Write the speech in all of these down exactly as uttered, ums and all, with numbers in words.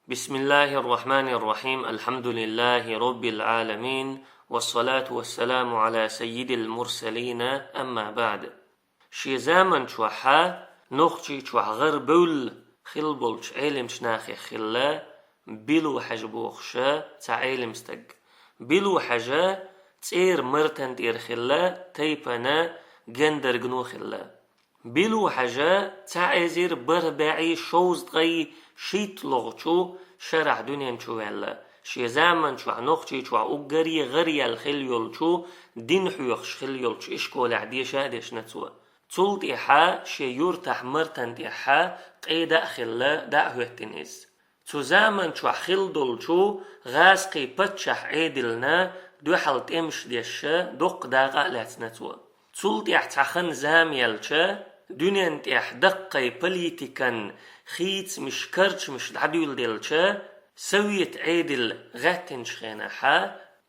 بسم الله الرحمن الرحيم. الحمد لله رب العالمين. والصلاة والسلام على سيد المرسلين. أما بعد. Шен заман чохь, Нохчийчохь гӀарабевлла хилла болчу Ӏелимчу нахех хилла Билу-Хьаьжа бохуш цхьа Ӏелим стаг. Билу-Хьаьжа цӀера Мартан тӀера хилла, тайпана Гандаргано хилла. Билу-Хьаьжа цхьа эзар бархӀ бӀе шовзткъе шийтталгӀачу шарахь дуьнен чу ваьлла. Шен заман чохь Нохчийчохь уггаре гӀараяьлла хилла йолчу, дин хьоьхуш хилла йолчу ишколехь деша а дешна цо. Цул тӀаьхьа шен юьртахь Мартан тӀехь къеда а хилла, дӀа а хӀоьттина иза. Цу заман чохь хилла долчу гӀазкхийн паччахьан Ӏедална дуьхьал тӀемаш деш, доккха дакъа а лаьцна цо. Цул тӀаьхьа цхьа хан-зама яьлча, дуьнен тӀехь даккхий политикан хийцамаш, карчамаш дӀадуьйладелча, Совет Ӏедал гӀаьттинчу хенахь,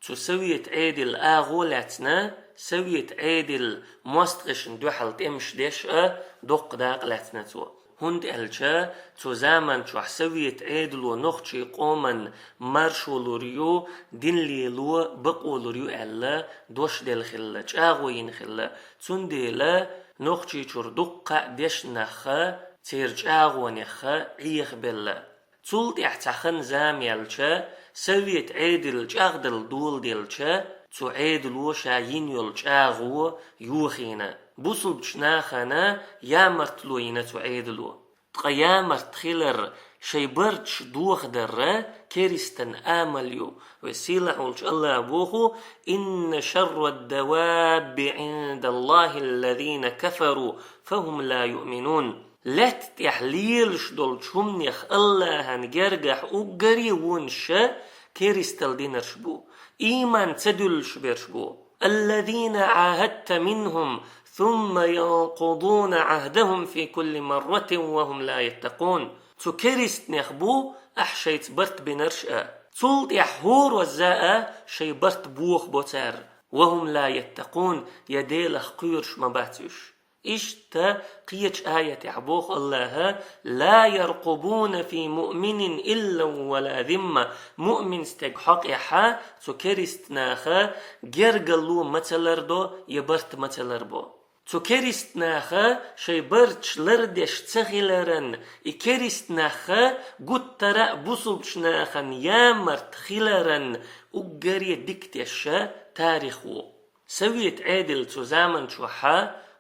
цу Совет Ӏедалан агӀо лаьцна, Совет Ӏедалан мостагӀашна дуьхьал тӀемаш деш а доккха дакъа лаьцна цо. ХӀунда аьлча цу заман чохь Совет Ӏедало нохчийн къоман маршо лур ю, дин лело бакъо лур ю аьлла дош делла хилла, чӀагӀо йина хилла. Цундела Нохчийчуьра дуккха а дешна нах церан чӀагӀонех Ӏехабелла. Цул тӀаьхьа цхьа хан-зама яьлча, Совет Ӏедал чӀагӀдала доладелча, цу Ӏедало ша йина йолу чӀагӀо йохийна, бусулбачу нахана ямартло йина цу Ӏедало. Ткъа ямарт хилар шайн барташ дохадар керистан амал ю. Веза-сийлахь волчу АллахӀа боху: «Инна шаррад-давабби Ӏиндаллахи аллазина кафару, фахум ла юъминун». Лаьтта тӀехь лелаш долчу хӀуманех АллахӀан гергахь уггаре вонаш керистал динарш бу, ийман ца дуьллуш берш бу. «Аллазина Ӏахадта минхум, сумма янкъудуна Ӏахдахум фи кулли марратин ва хум ла яттакъун». Цу керистанех бу ахь шайца барт бинарш а. Цул тӀаьхьа хӀоразза а шайн барт бохабо цара. «Ва хум ла яттакъун», я Делах кхоьруш ма бац уьш. Иштта кхечу аятехь боху АллахӀа: «Ла яркъубуна фи муъминин иллан ва ла зимма». Муъмин стеган хьокъехь цу керистанаха гергарло ма ца лардо, я барт ма ца ларбо. Цу керистанаха шайн барташ лардеш ца хиларан, и керистанаха гуттара а бусулбачу нахана ямарт хиларан уггаре дика тешна тарих ву. Совет Ӏедал цу заман чохь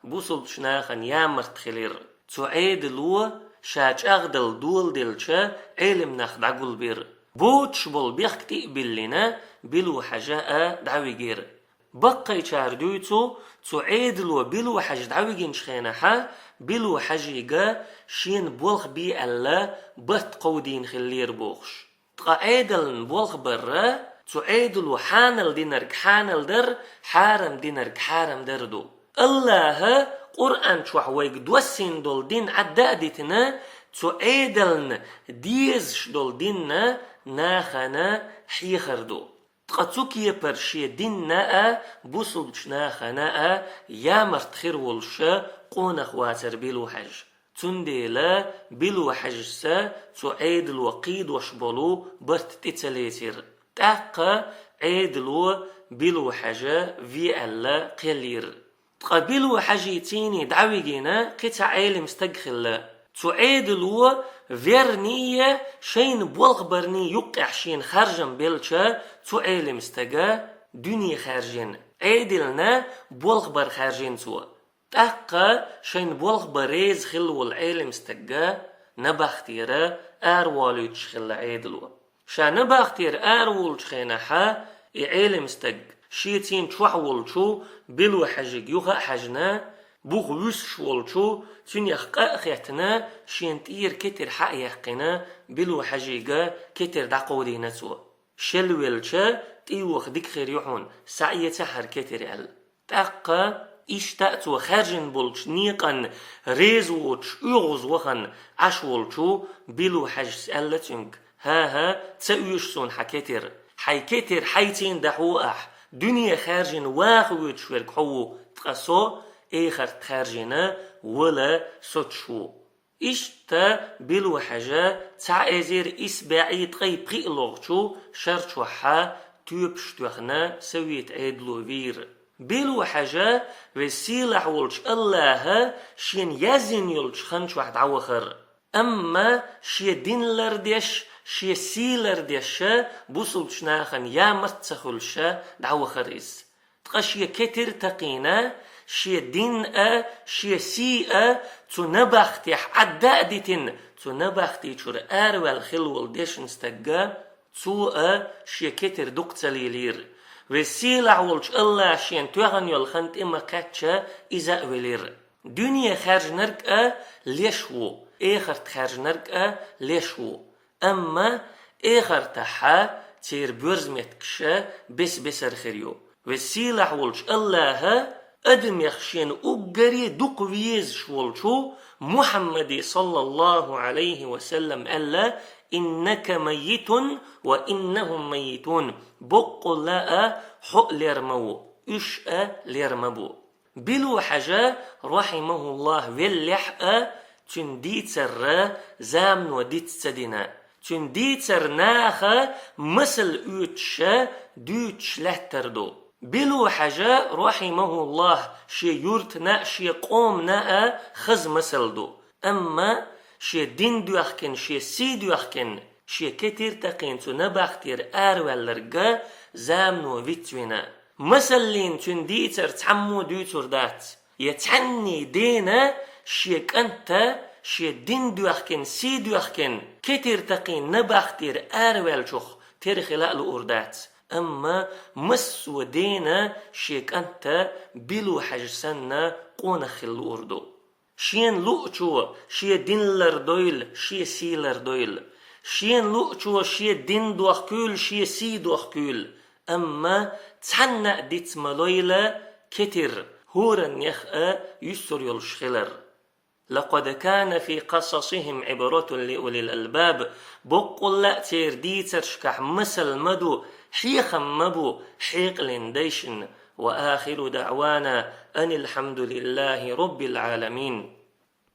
бусулбачу нахана ямарт хилира. Цу Ӏедало ша чӀагӀдала доладелча, Ӏелам нах дӀагулбира. Боцуш болу бехк тӀе а биллина, Билу-Хьаьжа а дӀавигира. Баккхийчара дуьйцу, цу Ӏедало Билу-Хьаьжа дӀавигинчу хенахь, Билу-Хьаьжига шена болх бе аьлла, барт кховдийна хиллера бохуш. Ткъа Ӏедална болх барра, цу Ӏедало хьанал динарг хьанал дар, хьарам динарг хьарам дар ду. АллахӀа Къуръан чохь вайга доссийна долу дин Ӏадда а дитина, цу Ӏедална дезаш долу динна нахана хьехар ду. Ткъа цу кепара шен динна а, бусулбачу нахана а ямарт хир волуш къонах вацара Билу-Хьаьжа. Цундела Билу-Хьаьжас цу Ӏедало кхийдош болу барт тӀе ца лецира. ТӀаккха Ӏедало Билу-Хьаьжа ве аьлла кхеллера. Ткъа Билу-Хьаьжи цӀийний дӀавигина кхин цхьа Ӏелам стаг хилла. Цу Ӏедало верний, шайна болх барний юккъехь шена харжам белча, цу Ӏелам стага дуьне хаьржина, Ӏедална болх бар хаьржина цо. ТӀаккха шайна болх бан реза хилла волу Ӏелам стаг набахтера араволуьйтуш хилла Ӏедало. Ша набахтера араволучу хенахь, и Ӏелам стаг, шен цӀийна чохь волчу Билу-Хьаьжига юха а хьаьжна, буха вуьсуш волчу цуьнех къа а хеттина, шена тӀера кетар хьа а яьккхина, Билу-Хьаьжига кетар дӀакховдийна цо. Шел велча, тӀе а ваха дика хир ю хьуна, схьаэца хӀара кетар аьлла. ТӀаккха иштта а цо хаьржина болчу некъан реза воцуш оьгӀаз вахана Ӏаш волчу Билу-Хьаьжас аьлла цуьнга: «ХӀан-хӀа, ца оьшу суна хьан кетар. Хьайн кетар хьайцийна дӀахьо ахь, дуьне хаьржина ваха воьдуш верг хьо ву, ткъа со эхарт хаьржина вала соцуш ву». Иштта Билу-Хьажа цхьа эзар исс бӀаьи ткъаь пхиълагӀчу шарчохьа тоьпаш тоьхна Совет Ӏедало вийра. Билу-Хьажа Веза-Сийлахь волчу АллахӀа шена яздина йолчу хан чохь дӀавахара. Амма шен дин лардеш, шен сий лардеш бусулбачу нахана ямарт ца хуьлуш дӀавахара иза. Ткъа шен кетар такхийна, шен дин а, шен сий а цу набахтехь Ӏадда а дитина, цу набахти чуьра араваьлла хилла волу дешна стаг а, цо а шен кетар дукха ца лелийра. Веза-Сийлахь волчу АллахӀа шена тоьхна йолу хан тӀе ма-кхаьчча, иза а велира. Дуьне хаьржинарг а леш ву, эхарт хаьржинарг а леш ву. Амма эхартахьа церан боьрза меттигаш бес-бесара хир ю. Веза-Сийлахь волчу АллахӀа адамех шена уггаре дукха везаш волчу Мухьаммаде, саллаллахӀу Ӏалайхи ва саллам, аьлла: «Иннака маййитун ва иннахӀум маййитун». Боккъалла а хьо а лер ма ву, уьш а лер ма бу. Билу-Хьажа, рахьимахӀуллахӀ, веллехь а, цуьнан дийцарра замано диц ца дина. Цуьнан дийцар наха масал оьцуш а, дуьйцуш лаьттар ду. Билу-Хьажа, рахьимахӀуллахӀ, шен юьртана а, шен къомана а хаза масал ду. Амма шен дин доьхкина, шен сий доьхкина, шен кетар такхийна цу набахтера араваьлларг а замано вицвина. Масаллин цуьнан дийцар цхьаммо дуьйцур дац. Я цхьанний дена шен кӀанта, шен дин доьхкина, сий доьхкина, кетар такхийна набахтера араваьллачух тера хила а луур дац. Амма массо а дена шен кӀанта Билу-Хьажа санна къонах хила луур ду. Шена луучо шен дин лардойла, шен сий лардойла. Шена луучо шен дин дохкуьйла, шен сий дохкуьйла. Амма цхьанна а диц ма лойла кетар, хӀораннех а юьсур йолуш хилар. «لقد كان في قصصهم عبرة لأولي الألباب». Боккъалла а церан дийцаршкахь масал ма ду, хьехам ма бу хьекъална дайшна. «وآخر دعوانا أن الحمد لله رب العالمين».